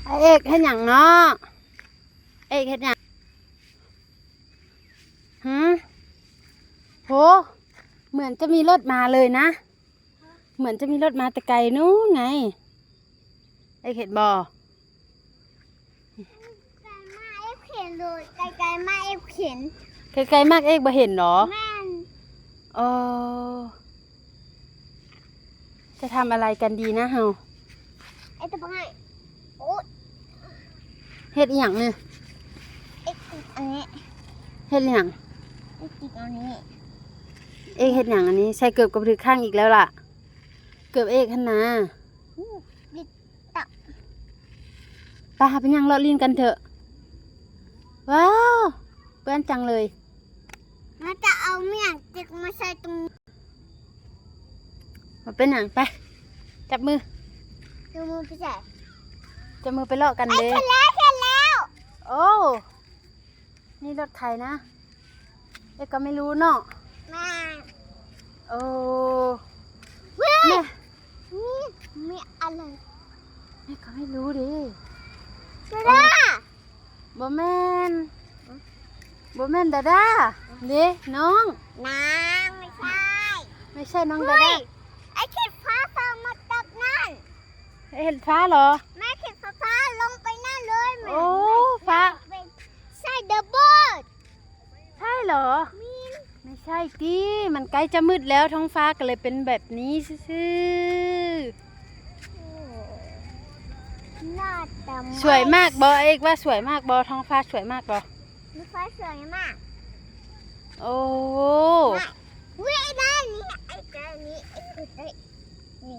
ເອກເຮັດຫຍັງເນາະ? ເອກເຮັດຫຍັງ? ຫື? ໂຫ ເໝືອນຈະມີລົດມາເລີຍນະ. ເໝືອນຈະມີລົດມາແຕ່ໄກນູ້ນໄງ. ເອກເຫັນບໍ່? ໄກໆມາເອກເຫັນໂລດ ໄກໆມາເອກເຫັນ. ໄກໆມາເອກບໍ່ເຫັນເຫລອ? ແມ່ນ. ເອີ ຈະທຳອະໄລກັນດີນະເຮົາ? ເອກຈະບອກໃຫ້. ໂອ້ຍ ເຮັດອີ່ຫຍັງນີ້? ເອກຕິດອັນນີ້. ເຮັດອີ່ຫຍັງ? ເອກຕິດອັນນີ້. ເອກເຮັດຫຍັງອັນນີ້? ໃສ່ເກີບກໍບໍ່ຖືກຂ້າງອີກແລ້ວລະ. ເກີບເອກຫັ້ນນາ. ອືມ ບິດຕະ. ໄປ ເຮົາໄປຍ່າງເລາະຫຼິ້ນກັນເຖາະ. ວ້າວ ເປື້ອນຈັງເລີຍ. ມັນຈະເອົາຫຍັງຕິດມາໃສ່ຕົງ ບໍ່ເປັນຫຍັງ. ໄປ ຈັບມື. ຈັບມືໄປໃສ? ຈັບມືໄປເລາະກັນເດ້. ເອີ ເຫັນແລ້ວ ເຫັນແລ້ວ. ໂອ້ ນີ້ລົດໃຜນະ? ເອກກໍໄມ່ຮູ້ເນາະ. ແມ່ນ. ໂອ້ ເວີ້ຍ ແມ່ ນີ້ມີອະໄລ? ແມ່ກໍໄມ່ຮູ້ເດ້. ດາດາ. ໂອ້ ບໍ່ແມ່ນ ບໍ່ແມ່ນດາດາເດ້ນ້ອງ. ນາງ ໄມ່ໃຊ່ ໄມ່ໃຊ່ນ້ອງດາດາ. ເຮີ້ຍ ໄອ້ເຂດຟ້າຟ້າມາຕັບນັ້ນ. ເຫັນຟ້າເຫລອ? ແມ່ເຂດຟ້າລົງໄປນັ້ນເລີຍ. ໂອ້ ຟ້າ ໃສ່ເດີເບີດ. ໃຊ່ເຫລອ? ແມ່ນ. ໄມ່ໃຊ່ຕິ ມັນໃກ້ຈະມືດແລ້ວ ທ້ອງຟ້າກໍເລີຍເປັນແບບນີ້ຊື່ໆ. ໂອ້ ໜ້າຕາ ສວຍມາກບໍ່? ເອກວ່າສວຍມາກບໍ່? ທ້ອງຟ້າສວຍມາກບໍ່? ທ້ອງຟ້າສວຍມາກ. ໂອ້ ມາ ເວີ້ຍ ໄດ້ນີ້ ໄອ້ເຈົ້ານີ້ ໄອ້ເຈົ້ານີ້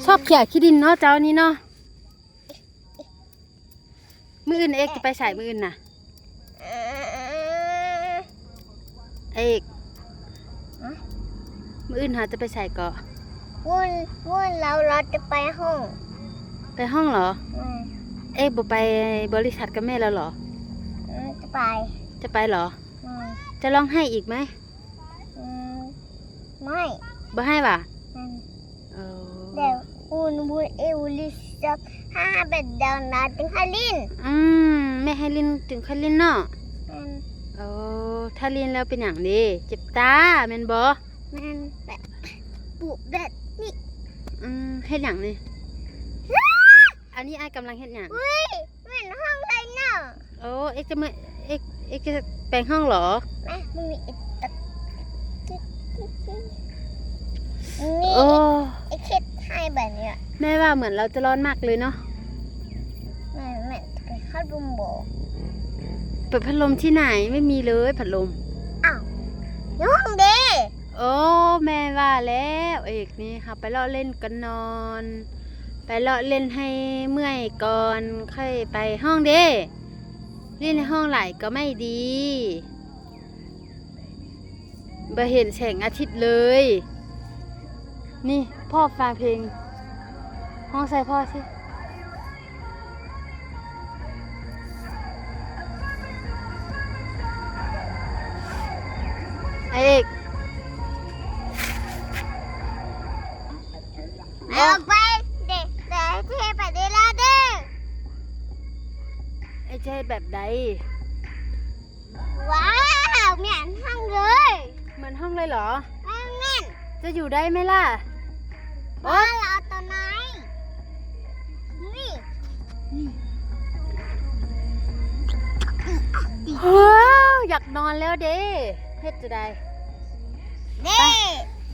ຊອບເຂຍຂີ້ດິນເນາະ ເຈົ້ານີ້ເນາະ. ມື້ອື່ນເອກຈະໄປໃສມື້ອື່ນນະ? ເອີ ເອກ ຮະ? ມື້ອື່ນເຮົາຈະໄປໃສເກາະ? ມື້ ມື້ອື່ນເຮົາ ເຮົາຈະໄປຫ້ອງ. ໄປຫ້ອງເຫລອ? ອືມ. ເອກບໍ່ໄປບໍລິສັດກັບແມ່ແລ້ວເຫລອ? ອືມ ຈະໄປ. ຈະໄປເຫລອ? ອືມ. ຈະຮ້ອງໄຫ້ອີກໄໝ? ອືມ ໄມ່ ບໍ່ໃຫ້ຫວາ? ອືມ ເອີ ແຕ່ຄູນບຸນເອວລິສັກ ຖ້າແບບດາວນາຈຶ່ງໃຫ້ຫຼິ້ນ. ອືມ ແມ່ໃຫ້ຫຼິ້ນຈຶ່ງຄ່ອຍຫຼິ້ນເນາະ. ແມ່ນ. ໂອ້ ຖ້າຫຼິ້ນແລ້ວເປັນຫຍັງເດ? ເຈັບຕາແມ່ນບໍ່? ແມ່ນ. ແບບ ປູບແບບນີ້. ອືມ ເຮັດຫຍັງນີ້? ອັນນີ້ອ້າຍກຳລັງເຮັດຫຍັງ? ອຸ້ຍ ແມ່ນຫ້ອງໄດເນາະ. ໂອ້ ເອກຈະມາ ເອກ ເອກຈະແປງຫ້ອງເຫລອ? ແມ່ ມັນມີອີກຕັກ ນີ້ ໂອ້ ເອກເຮັດໃຫ້ແບບນີ້. ແມ່ວ່າເໝືອນລາວຈະຮ້ອນມາກເລີຍເນາະ. ແມ່ ແມ່ ເປີດພັດລົມບໍ່? ເປີດພັດລົມທີ່ໄຫນ? ໄມ່ມີເລີຍພັດລົມ. ອ້າວ ຢູ່ຫ້ອງເດ. ໂອ້ ແມ່ວ່າແລ້ວ ເອກນີ້ ເຮົາໄປເລາະຫຼິ້ນກ່ອນນອນ ໄປເລາະຫຼິ້ນໃຫ້ເມື່ອຍກ່ອນ ຄ່ອຍໄປຫ້ອງເດ້. ຫຼິ້ນໃນຫ້ອງຫຼາຍກໍໄມ່ດີ ບໍ່ເຫັນແສງອາທິດເລີຍ. ນີ້ ພໍ່ຟັງເພງ ຮ້ອງໃສ່ພໍ່ຊິ. ອ້າຍເອກ ເອົາໄປເດ້ ເດ້ ເທໄປເດ້ລະເດ້. ອ້າຍຈະເຮັດແບບໃດ? ວ້າວ ແມ່ນຫ້ອງເລີຍ. ເໝືອນຫ້ອງເລີຍເຫລອ? ແມ່ນ. ຈະຢູ່ໄດ້ໄໝລະ? ໂອ້ ລາວເອົາຕົວໃນ ນີ້ ນີ້ ວ້າວ ຢາກນອນແລ້ວເດ້. ເຮັດຈັ່ງໃດ? ເດ້ ໄປ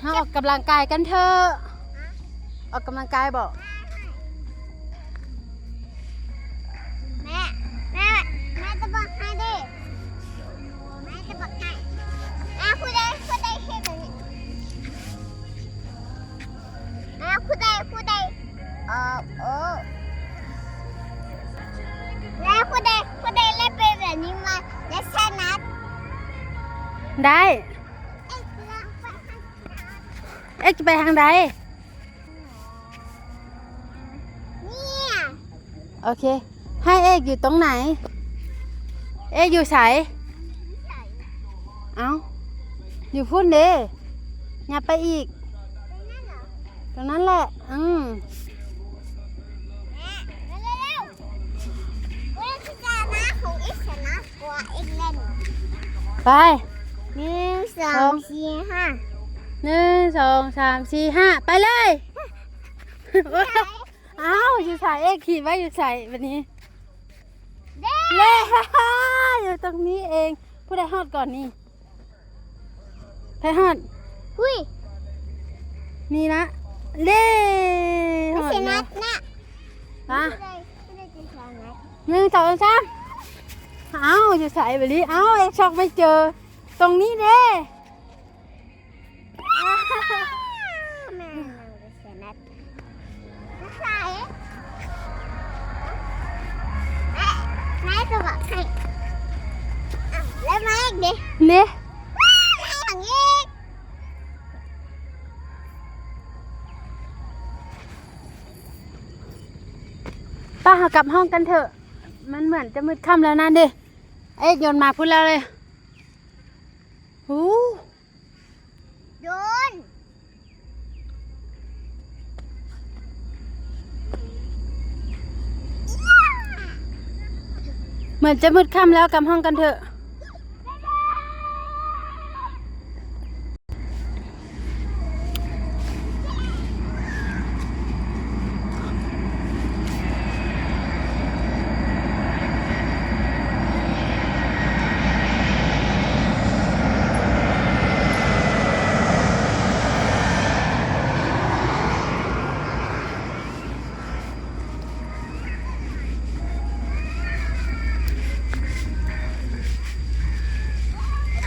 ເຮົາອອກກຳລັງກາຍກັນເຖາະ. ຮະ? ອອກກຳລັງກາຍບໍ? ແມ່ ແມ່ ແມ່ຈະບອກໃຫ້ເດ້ ແມ່ຈະບອກໃຫ້. ແມ່ ຜູ້ໃດ ຜູ້ໃດເຮັດອັນນີ້? ແມ່ ຜູ້ໃດ ຜູ້ໃດ ເອີ ໂອ້ ແມ່ ຜູ້ໃດ ຜູ້ໃດເຮັດເປັນແບບນີ້ມາ ແລະ ຊະນະ? ໄດ້ ເອກ ເອກຈະໄປທາງໃດ? ໂອເຄ ໃຫ້ເອກຢູ່ຕົງໄຫນ? ເອກຢູ່ໃສ? ເອົ້າ ຢູ່ພຸ້ນເດ້ ຫຍັບໄປອີກ ຕົງນັ້ນແຫຼະ. ອືມ ໄປ ໜຶ່ງ ສອງ ສອງ ສີ່ ຫ້າ ໜຶ່ງ ສອງ ສາມ ສີ່ ຫ້າ ໄປເລີຍ. ອ້າວ ຢູ່ໃສ? ເອກຂີ່ໄວ້ຢູ່ໃສບັດນີ້? ເດ້ ເດ້ ຢູ່ຕົງນີ້ເອງ. ຜູ້ໃດຮອດກ່ອນນີ້? ໃຜຮອດ? ອຸ້ຍ ນີ້ລະ ເດ້ ຮອດແລ້ວ. ມາ ໜຶ່ງ ສອງ ສາມ. ອ້າວ ຢູ່ໃສບັດນີ້? ອ້າວ ເອກຊອກໄມ່ເຈີ. ຕົງນີ້ເດ້. ແມ່ນ ແມ່ສະບາຍໃຫ້ ແລ້ວມາອີກເດ້ ເດ້ ມາອີກ. ໄປ ເຮົາກັບຫ້ອງກັນເຖາະ ມັນເໝືອນຈະມືດຄ່ຳແລ້ວນັ້ນເດ້. ເອກໂຍນມາພຸ້ນແລ້ວເລີຍ. ຫູ ໂດນ ເໝືອນຈະມືດຄ່ຳແລ້ວ ກັບຫ້ອງກັນເຖາະ.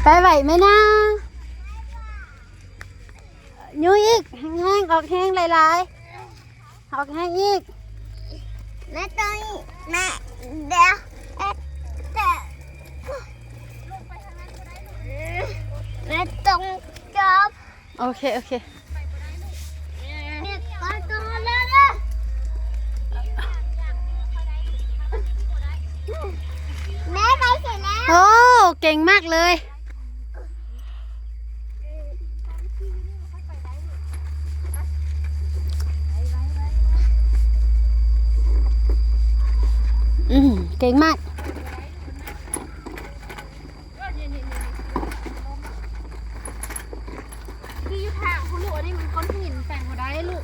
ໄປໄຫວໄໝນາ? ຍູ້ອີກ ແຮງໆ ອອກແຮງຫຼາຍໆ ອອກແຮງອີກ. ແມ່ຕົງ ແມ່ ດຽວ ແມ່ຕົງຈັບ. ໂອເຄ ໂອເຄ. ແມ່ໄປເສັດແລ້ວ. ໂອ້ ເກັ່ງມາກເລີຍ. ອືມ ເກັ່ງມາກ. ທີ່ຢູ່ທາງພຸ້ນລູກ ອັນນີ້ມັນກ້ອນຫີນ ແປງບໍ່ໄດ້ລູກ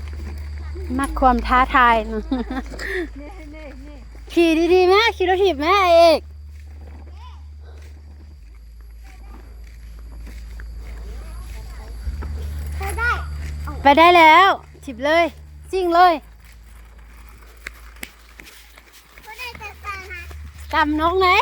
ມັກຄວາມທ້າທາຍ. ນີ້ ນີ້ ນີ້ ຂີ່ດີໆ ແມ່ ຂີ່ລົດຖີບແມ່ ອ້າຍເອກ. ໄປໄດ້ ໄປໄດ້ແລ້ວ ຖີບເລີຍ ຊິ່ງເລີຍ. ກຳນົງເດ້.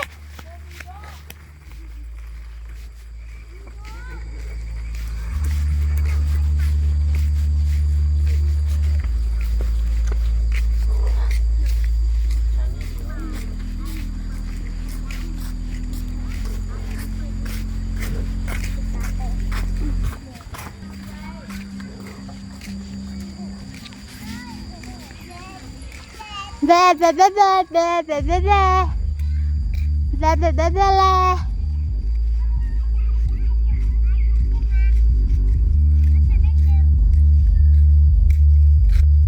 ແບະ ແບະ ແບະ ແບະ.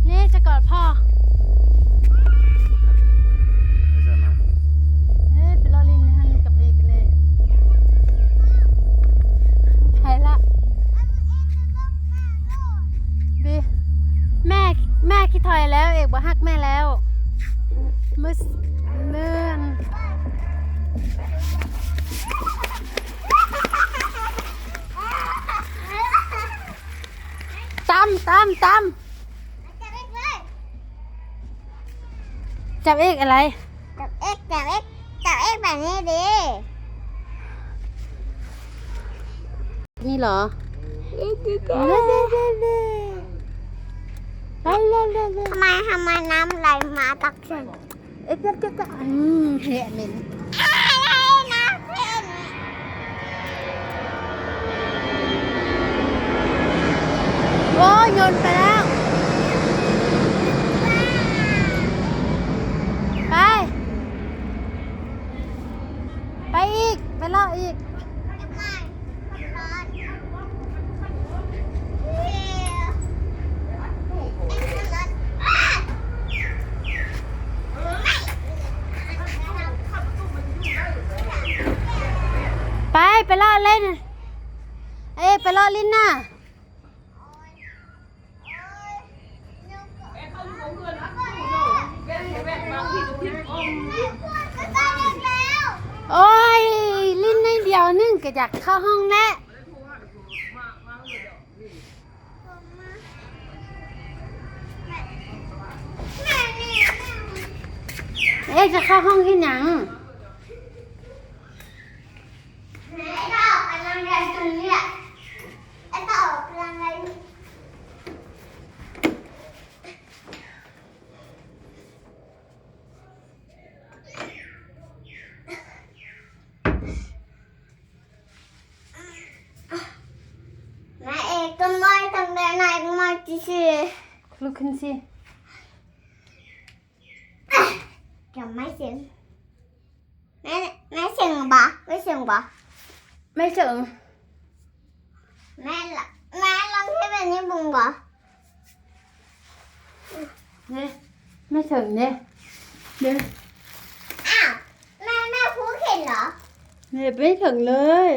ນີ້ຈະກອດພໍ່. ເອີ ໄປເລາະຫຼິ້ນຫັ້ນກັບເອກກັນເດ້. ໃຜລະ? ບີ ແມ່ ແມ່ຄິດຖອຍແລ້ວ ເອກບໍ່ຮັກແມ່ແລ້ວ. ມື້ ມື້ ຕຳ ຕຳ ຕຳ. ຈັບເອກອະໄລ? ຈັບເອກ ຈັບເອກ ຈັບເອກແບບນີ້ເດ້. ນີ້ເຫລອ? ທຳໄມ ທຳໄມນ້ຳໄຫຼມາຕັກເຊິ່ງ? ອືມ ເຫະເໝັນ. ໂອ້ຍ ຍົນໄປແລ້ວ. ໄປ ໄປອີກ ໄປເລາະອີກ. ເ ເລ່ນ ເອ້ ໄປເລາະຫຼິ້ນນະ. ໂອ້ຍ ຫຼິ້ນໜ້ອຍດຽວໜຶ່ງກໍຢາກເຂົ້າຫ້ອງແລ້ວ. ເອ ຈະເຂົ້າຫ້ອງເຮັດຫຍັງ? ນາເອກ ຕ້ອງໄວ້ຕັ້ງແຕ່ນາເອກມາທີ່ຊື່. ລຸກຂຶ້ນຊິ. ຈະໄມ່ເສັງ. ແມ່ ແມ່ເສັງບໍ່? ແມ່ເສັງບໍ່? ແມ່ເສິງ. ແມ່ລະ ແມ່ລອງເຮັດແບບນີ້ເບິ່ງບໍ່? ເດ້ ແມ່ເສິງເດ້ ເດ້. ອ້າວ ແມ່ ແມ່ຄູເຫັນເຫຼື? ເດ້ ແມ່ເສິງເລີຍ.